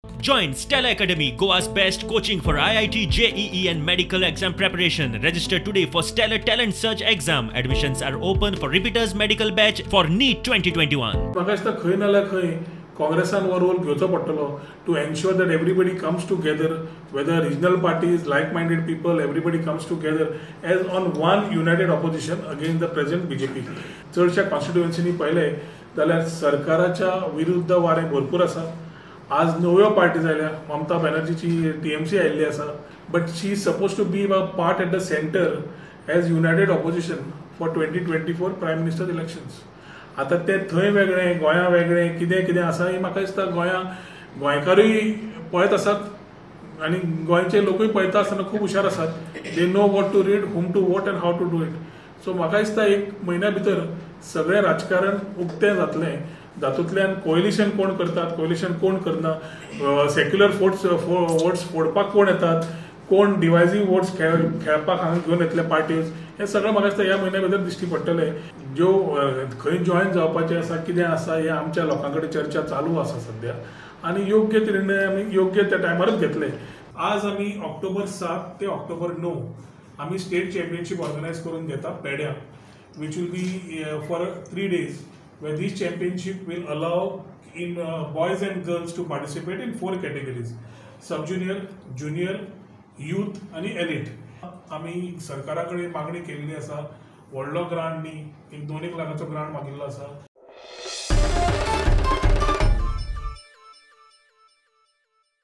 Join Stella Academy, Goa's best coaching for IIT, JEE, and medical exam preparation. Register today for Stellar Talent Search exam. Admissions are open for repeaters medical batch for NEET 2021. म्हाका दिसता खंय ना जाल्यार खंय काँग्रेसान हो role घेवचो पडटलो to ensure that everybody comes together, whether regional parties, like minded people, everybody comes together as on one united opposition against the present BJP. चडश्या कॉन्स्टिट्युएन्सीनी पळयलें जाल्यार सरकाराच्या विरुद्ध वारें भरपूर आसा. आज नव्यो पार्टी जाल्या, ममता बॅनर्जीची टीएमसी आयिल्ली आसा, but she is suppose to be a part at the centre as united opposition for 2024 prime minister elections. आतां ते थंय वेगळें, गोंया वेगळें, कितें कितें आसा हें म्हाका दिसता गोंया गोंयकारूय पळयत आसात आनी गोंयचे लोकूय पळयता आसतना खूब हुशार आसात. They know what to read, whom to vote and how to do it. So म्हाका दिसता एक म्हयन्या भितर सगळें राजकारण उक्तें जातलें. तातूंतल्यान कोएलिशन कोण करतात, कोएलिशन कोण करना, सेक्युलर वोट्स फोडपाक कोण येतात, कोण डिवायजीव वोट्स खेळपाक हांगा घेवन येतले पार्टीज, हें सगळें म्हाका दिसता ह्या म्हयन्या भितर दिश्टी पडटलें. ज्यो खंय जॉयन जावपाचें आसा, कितें आसा, हें आमच्या लोकां कडेन चर्चा चालू आसा सद्या आनी योग्य ते निर्णय आमी योग्य त्या टायमारूच घेतले. आज आमी ऑक्टोबर 7 ते ऑक्टोबर 9 आमी स्टेट चॅम्पियनशीप ऑर्गनायज करून घेता पेड्यां, which will be for 3 days, where this championship will allow in boys and girls to participate in four categories: sub junior, junior, youth आणि एलिट. आमी सरकारा कडेन मागणी केल्ली आसा, व्हडलो ग्रांट न्ही, एक दोन एक लाखाचो ग्रांट मागिल्लो आसा.